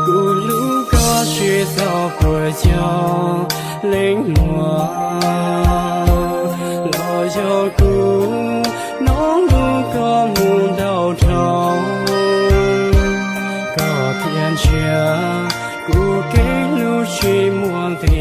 Kuv hlub koj tsis txog puas yog leej muam, los yog kuv hnov lus koj mus ntau dhau, koj thiaj ntsia kuv kev hlub tsis muaj nqis.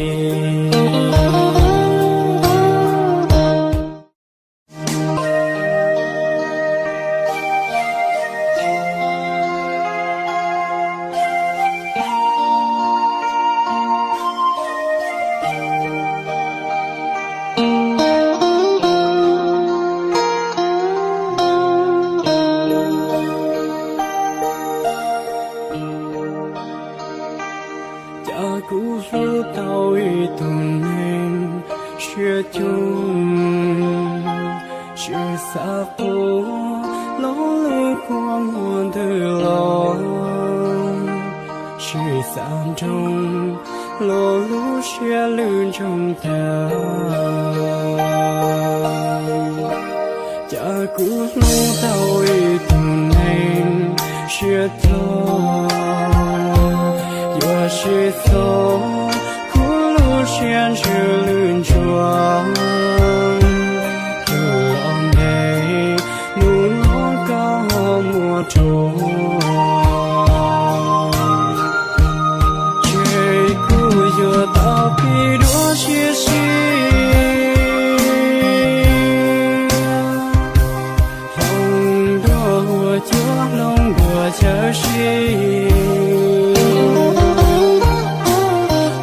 Cas kuv hlub tau ib tug neeg siab cuag, tsis xav qhuas lo lus kua muag ntws los, tsis xav nroo lo lub siab lwj ntsoog tag. Cas kuv hlub tau ib tug neeg siab dog, yuav sib txog kuv lub siab ntsws lwj ntsuag, tus los ntev hnub no koj ho muaj rua. Ces kuv yuav tau pib dua siab siab, hloov dua huab cua hloov dua chaw sib.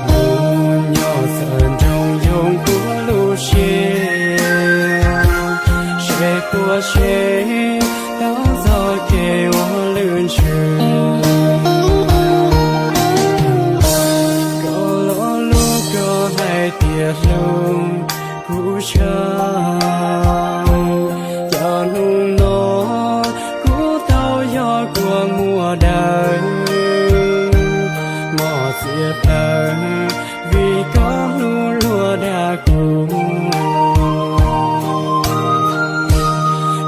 Mus nyob txawm nroo yoo kuv lub siab, seb puas seev tau txoj kev ua lwj ntsws. Koj lo lus koj hais tias hlub kuv tshaj, cas hnub no kuv tau yog kua muag dawb, mos txias plaws vim koj hlub luag dag kuv.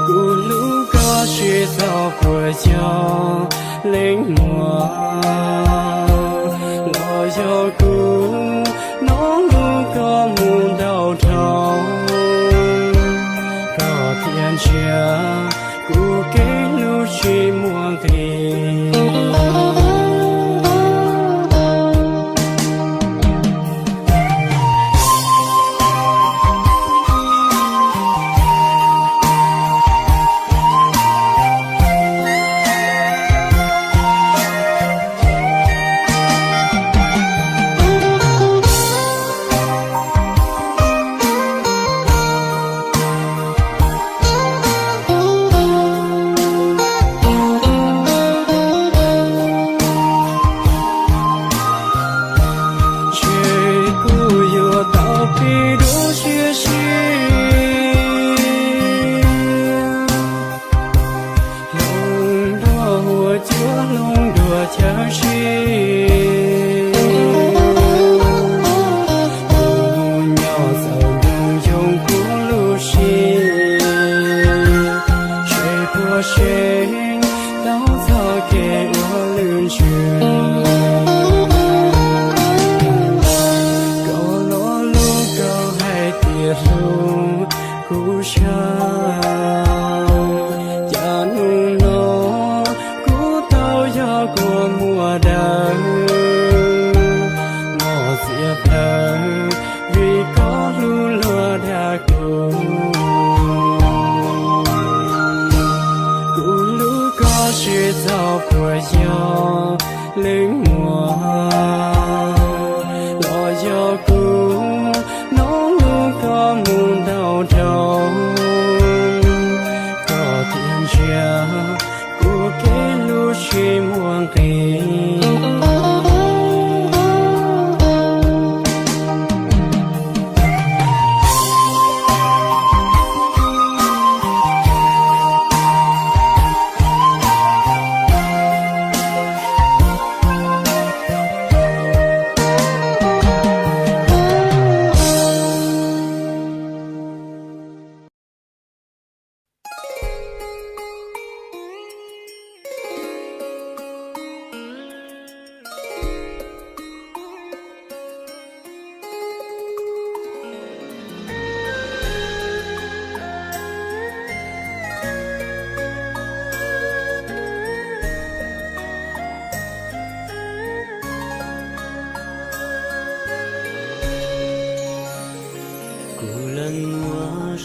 Kuv hlub koj tsis txog puas yog leej muam, los yog kuv hnov lus koj mus ntau dhau, koj thiaj ntsia kuv kev hlub tsis muaj nqis. Ces kuv yuav tau pib dua siab siab, hloov dua huab cua hloov dua chaw sib. Mus nyob txawm nroo yoo kuv lub siab, seb puas seev tau txoj kev ua lwj ntsws. Koj lo lus koj hais tias hlub kuv tshaj, cas hnub no kuv tau yog kua muag dawb, mos txias plaws vim koj hlub luag dag kuv. Kuv hlub koj tsis txog puas yog leej muam, los yog kuv hnov lus koj mus ntau dhau, koj thiaj ntsia kuv kev hlub tsis muaj nqis.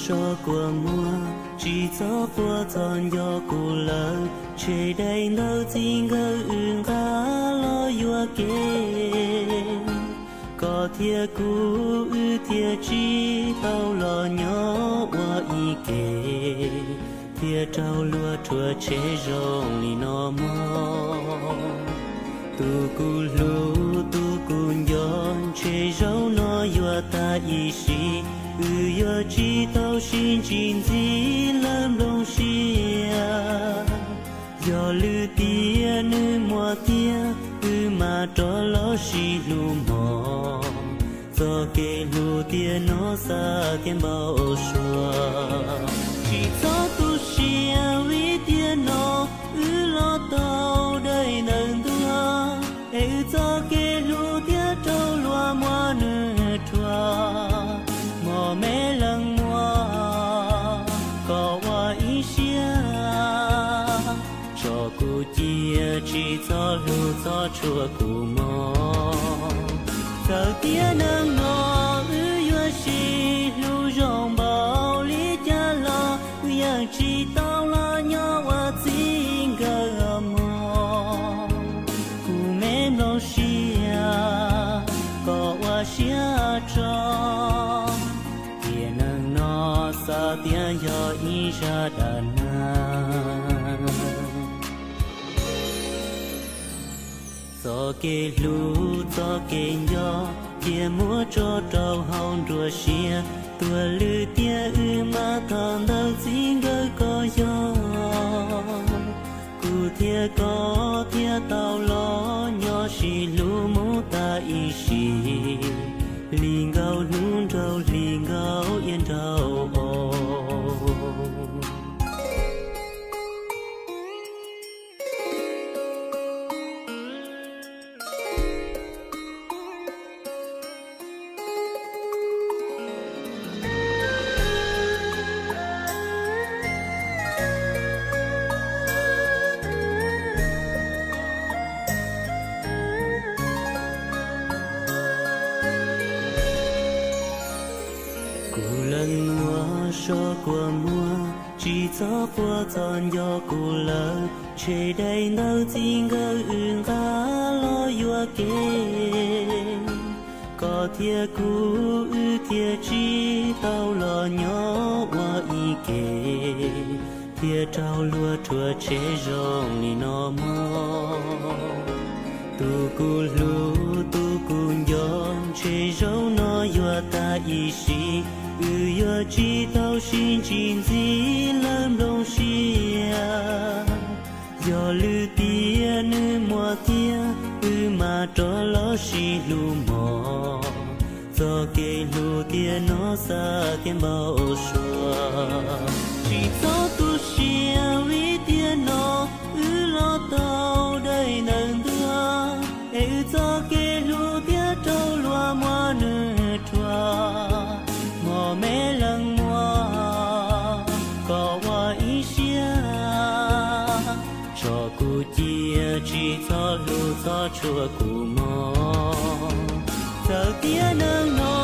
Tso kua muag, tsis txhob quaj txog nco kuv lawm, ntshe daim ntawv txij nkawm wb nqa los yuam kev. Koj thiab kuv wb thiaj tsis tau los nyob ua ib ke, thiaj raug luag rhuav tshem zoo li no mog. Tus kuv hlub tus kuv nco, ntshe zaum no yuav tag ib sim, wb yuav tsis tau sib ntsib ntxiv lawm nplooj siab. Yog lwm tiam nws muaj tiag, wb mam rov los sib hlub mog. Txoj kev hlub tiam no xav tias npau suav. Tsis txhob tu siab vim tiam no wb los tau daim ntawv ntuag, es wb txoj kev hlub thiaj raug luag muab nws rhuav. Mos me leej muam, koj ua ib siab, tso kuv cia, tsis txhob hlub txhob tshua kuv mog. Txawm tiam neej no wb yuav sib hlub zoo npaum li cas los, wb yeej tsis tau los nyob ua txij nkawm mog. Kuv me nplooj siab, koj ua siab tso, tiam neej no xav tias yog ib zaj dab neeg. Txoj kev hlub txoj kev nco, cia muab tso rau hauv nruab siab, tuag lwm tiam wb mam thov ntawv txij nkawm kom yog. Kuv thiab koj thiaj tau los nyob sib hlub mus tas ib sim, hli nkaus hnub nraug hli nkaus iav nraug os. Kuv leej muam, so kua muag, tsis txhob quaj txog nco kuv lawm, ntshe daim ntawv txij nkawm wb nqa los yuam kev. Koj thiab kuv wb thiaj tsis tau los nyob ua ib ke, thiaj raug luag rhuav tshem zoo li no mog. Tus kuv hlub tus kuv nco, ntshe zaum no yuav tag ib sim, wb yuav tsis tau sib ntsib ntxiv lawm nplooj siab. Yog lwm tiam nws muaj tiag, wb mam rov los sib hlub mog. Txoj kev hlub tiam no xav tias npau suav. Tsis txhob tu siab vim tiam no wb los tau daim ntawv ntuag, es wb txoj kev hlub thiaj raug luag muab nws rhuav. Mos me leej muam, koj ua ib siab, tso kuv cia, tsis txhob hlub txhob tshua kuv mog. Txawm tiam neej no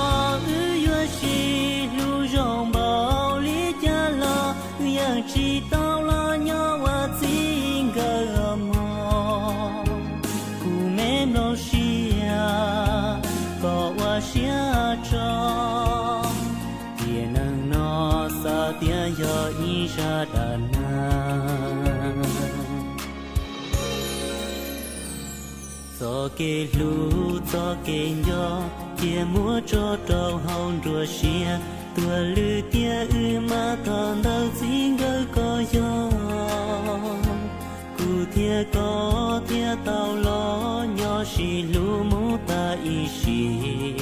wb yuav sib hlub zoo npaum li cas los, wb yeej tsis tau los nyob ua txij nkawm mog. Kuv me nplooj siab, koj ua siab tso, tiam neej no xav tias yog ib zaj dab neeg. Txoj kev hlub txoj kev nco, cia muab tso rau hauv nruab siab, tuag lwm tiam wb mam thov ntawv txij nkawm kom yog. Kuv thiab koj thiaj tau los nyob sib hlub mus tas ib sim,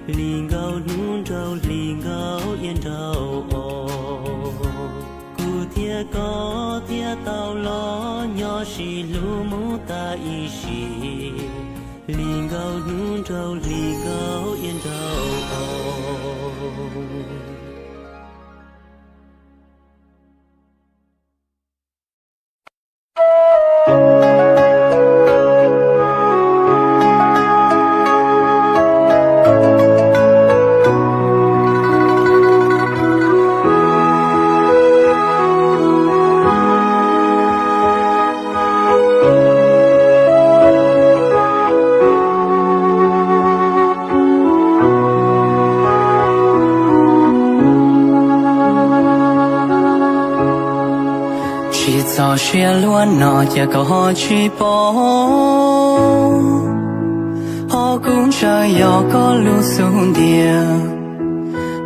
hli nkaus hnub nraug hli nkaus iav nraug os. Kuv thiab koj thiaj tau los nyob sib hlub mus tas ib sim, hli nkaus hnub nraug hli nkaus iav nraug os. Siab luag no cas koj ho tsis paub, ho kuv ntshaw yog koj lub xub ntiag,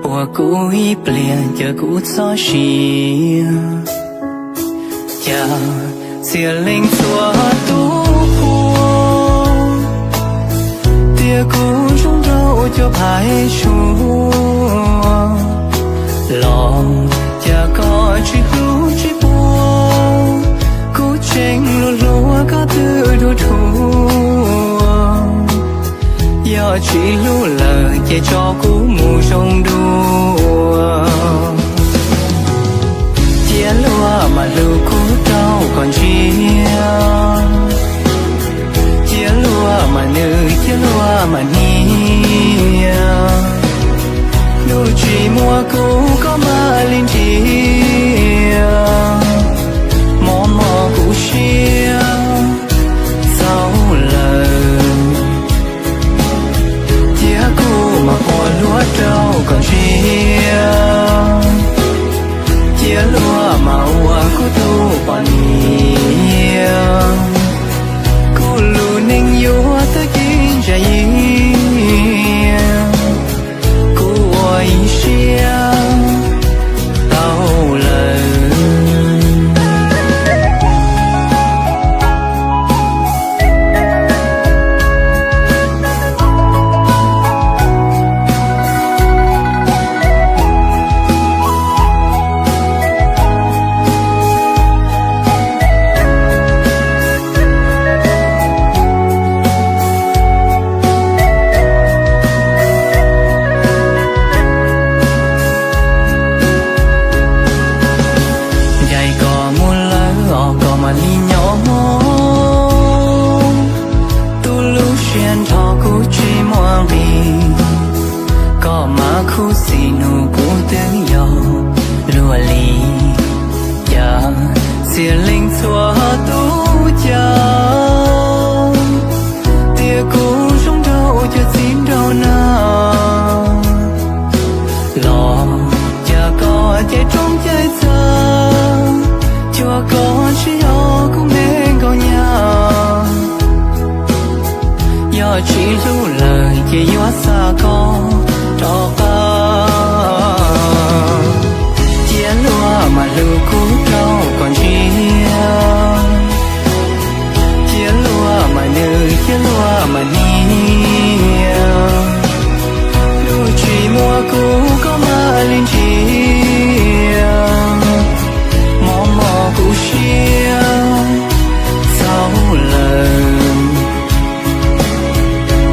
uas kuv ib pliag caw kuv txoj sia. Cas txhia leej txhua tus qhua, tias kuv zoo nraug ua cuag phais tshuaj, los cas koj tsis hlub tsis pub, kuv tseem luag hluas koj twb dhuav dhuav. Yog tsis hlub lawm ces tso kuv mus zoo dua. Cia luag mas hlub kuv rau kom ntsia, cia luag mas nws, cia luag mas hnia. Ntuj tsis muaj kuv koj mam li nrhiav, mob mob kuv siab txaus lawm. Cia kuv mas quaj luag rau kom ntsia, cia luag mas ua kuv tus poj niam. Kuv lub neej yuav tawg ci ntsa yia, kuv ua ib siab tau lawm. Ncaim koj mus lawm os koj mam li nyob hmo, tus lub siab nrho kuv tsis muaj nqis, koj mas khuv xim nug kuv twb yog luag li. Cas txhia leej txhua tus caw, tias kuv zoo nraug ua cuag txiv nraug na, los cas koj caij rooj caij txag, cuag koj tsis yog kuv me nkauj nyab. Yog tsis hlub lawm ces yuav xa koj rov qab. Cia luag mas hlub kuv rau kom ntsia, cia luag mas nws, cia luag mas hnia. Ntuj tsis muaj kuv koj mam li nrhiav, mob mob kuv siab txaus lawm.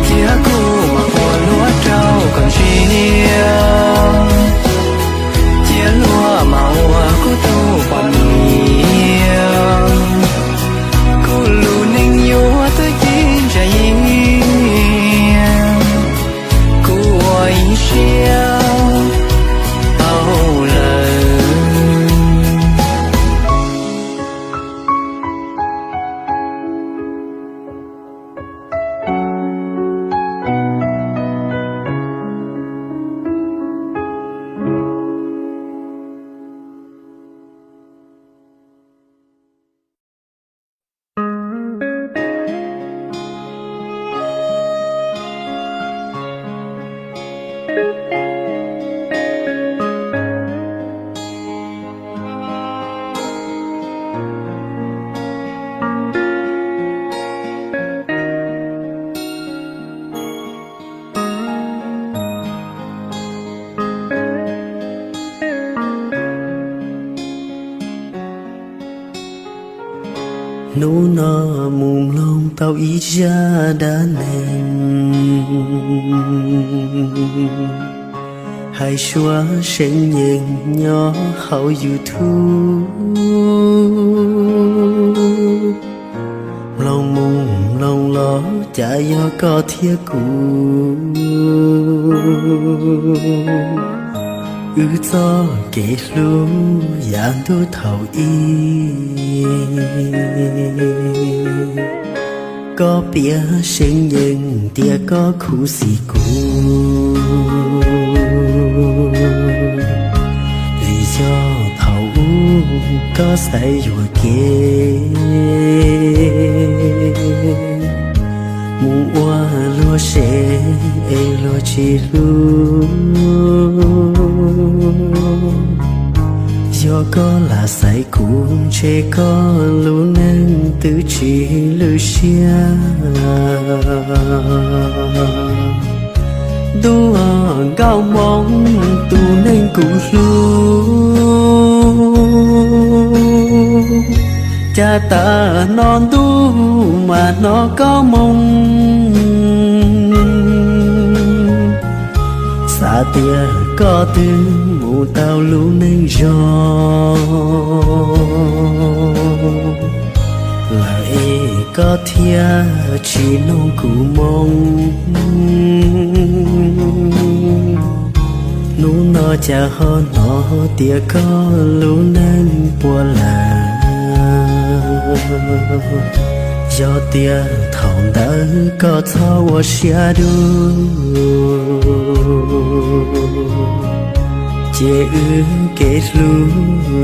Cia kuv mas quaj luag rau kom ntsia, cia luag mas ua kuv tus poj niam. Kuv lub neej yuav tawg ci ntsa yia, kuv ua ib siab tau lawm. Hnub no mus mloog tau ib zaj dab neeg hais suav seev yees nyob hauv YouTube. Mloog mus mloog los cas yog koj thiab kuv wb txoj kev hlub yav ntuj thaum ub. Koj piav seev yees tias koj khuv xim kuv, vim yog thaum ub Koj xaiv yuam kev mus ua luag sev es luag tsis hlub. Yog koj lam xaiv kuv ntshe koj lub neej twb tsis lwj siab. Ntuj nkauj hmoob tus neeg kuv hlub, cas tag no ntuj mas hnov koj moo. Xav tias koj twb mus tau lub neej zoo lawm es koj thiaj tsis noog kuv moo. Hnub no cas ho hnov tias koj lub neej puas lawm. Yog tias thaum ntawd koj txhob ua siab dub, ces wb kev hlub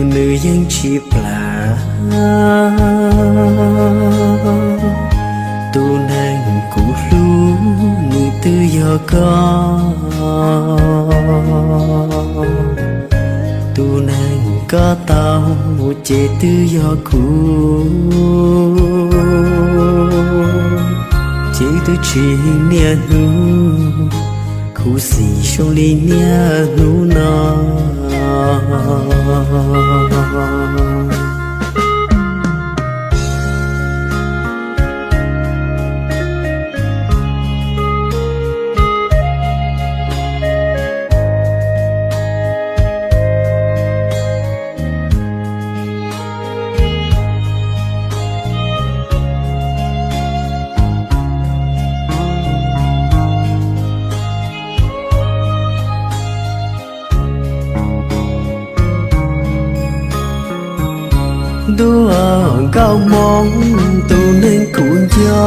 nws yeej tsis plam. Tus neeg kuv hlub nws twb yog koj, tus neeg koj tau ces twb yog kuv. Ces twb tsis niaj hnub khuv xim zoo li niaj hnub no. Ntuj nkauj hmoob tus neeg kuv nco,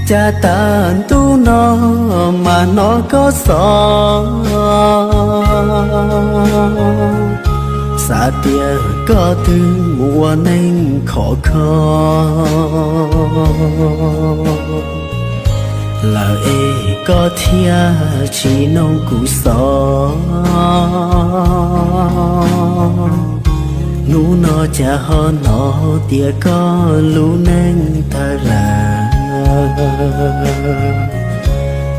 cas tag ntuj no mas hnov koj xov. Xav tias koj twb mus ua neej khov kho lawm es koj thiaj tsis noog kuv xov. Hnub no cas ho hnov tias koj lub neej tawg lawm.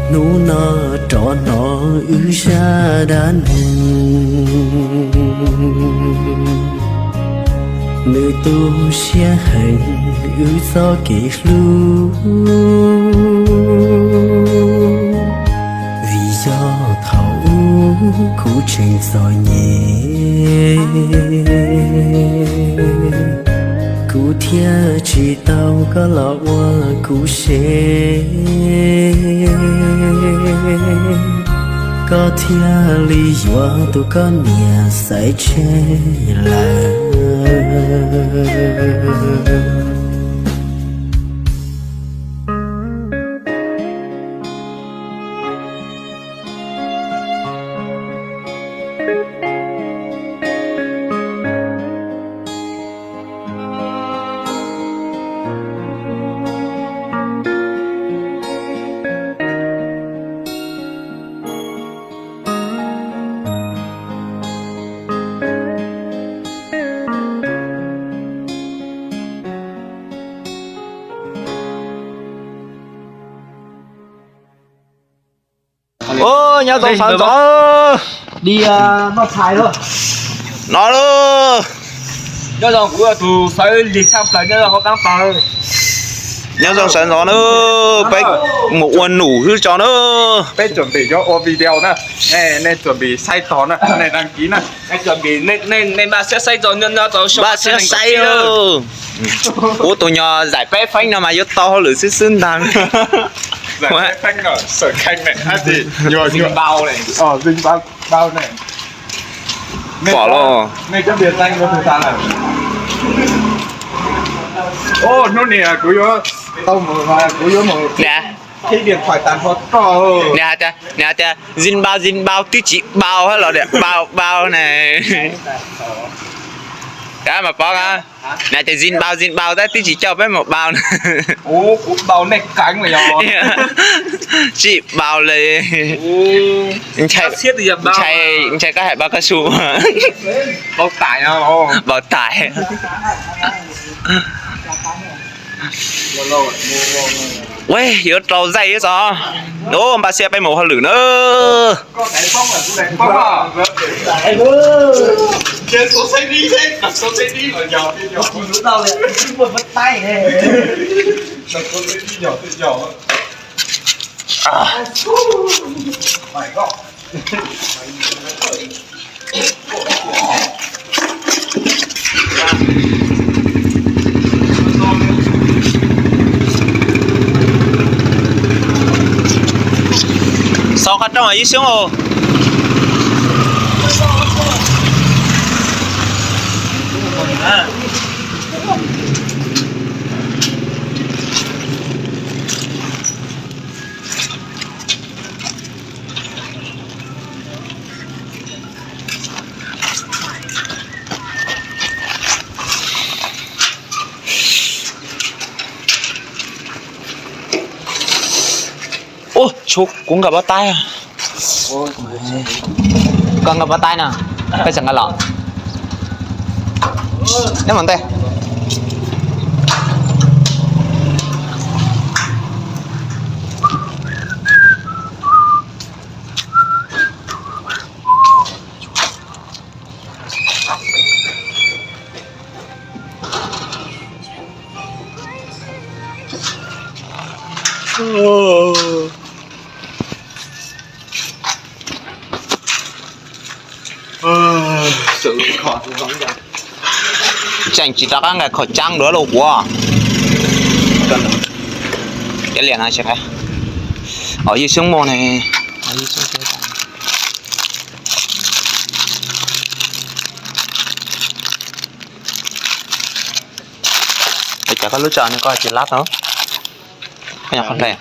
Hnub no rov hnov wb zaj dab neeg, nws tu siab heev wb txoj kev hlub. Vim yog thaum ub kuv tseem txom nyem, kuv thiaj tsis tau koj los ua kuv sev, koj thiaj li yuav tus koj niam xaiv tseg lawm. Nyob zoo sawv ntxov no lauj. Nyob zoo sawv ntxov na, peb mus ua num xwb tso na. Peb tsuam npim yuav ua video na, nej tsuam npim saib tog na, nej đăng ký na. Npaj siab saib, ua tus nyuag zaim peb feeb no mas yuav tau hauj lwm xwb xwb ntag. Pom los. Hnub ni kuv yuav tau mus, kuv yuav mus. Nws hais tias, nws hais tias zin npau zin npau twb tsis npau los tias npau npau na. Kav mas Pov, nws hais tias zin npau zin npau tab twb tsis coj peb mus npau na. Tsis npau li. Ntshai koj hais npau koj su. Npau tais. Ua, yuav rau zaij xwb os. Npaj siab peb mus hauj lwm na. Xov qhov rooj ib xyoos os. Ub, kuv nqa pob taib. Koj nqa pob taib no, peb txawm nqa los. Neb mus ntej. Tseem tsis rov qab nqa khaub caab dua los kuv. Cov liam no tsis qab. Os, ywj xyoob muag ne. Cov koj lub tso no koj tsis lab tau. Koj nyob qhov nplej.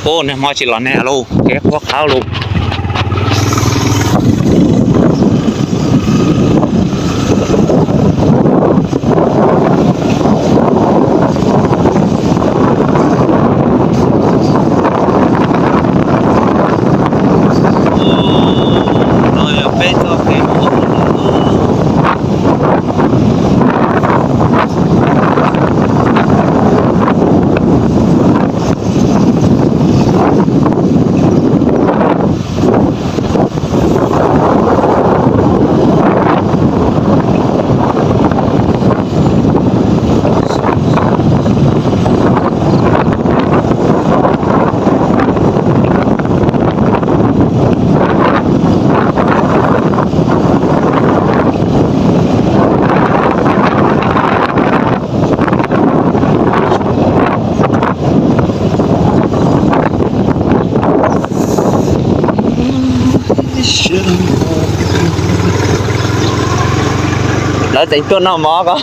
Ub, nag hmo tsis los nag lauj, kev qhuav qhawv lauj. Lawv tseem tuaj noj mov ko.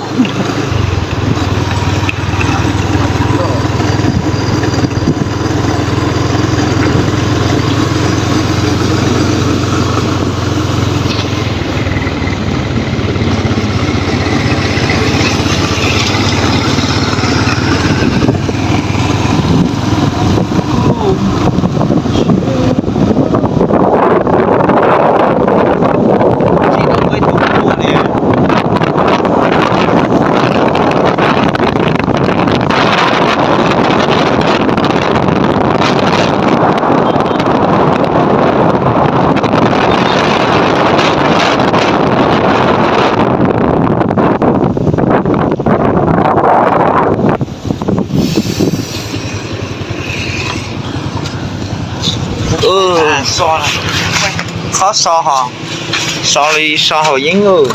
Qhov so ho, so li so haus yeeb lawm.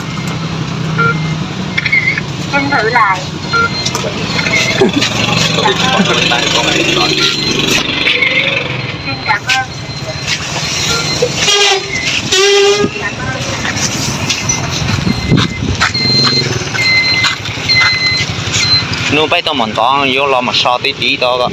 Nub peb tau mus ntov yuav los mus so tib tib tod.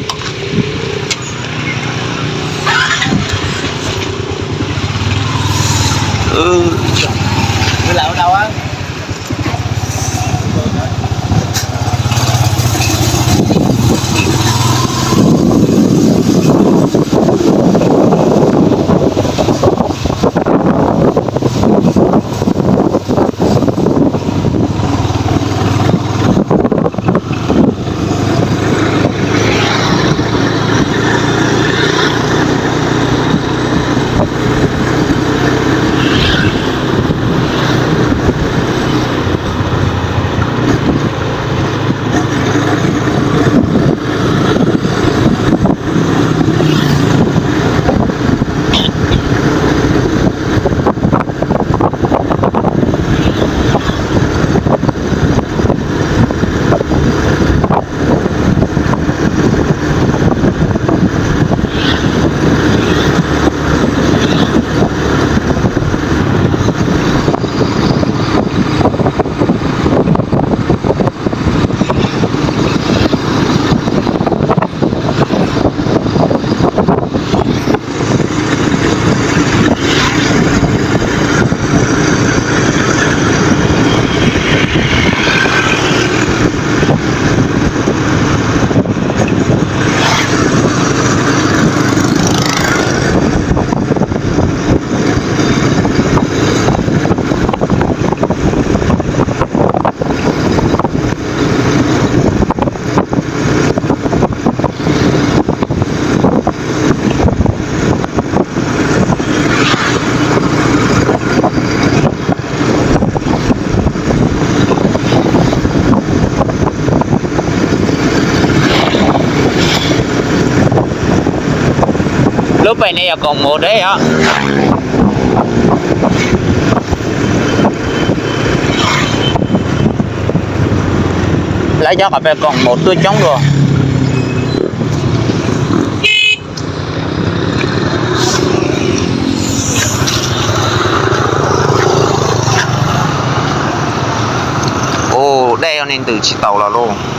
Lub pem ne yog koom mus deb os. Lawv cov qhov pem koom mus tuaj coob dua. Ua dej ne ntws tsis taus los lauj.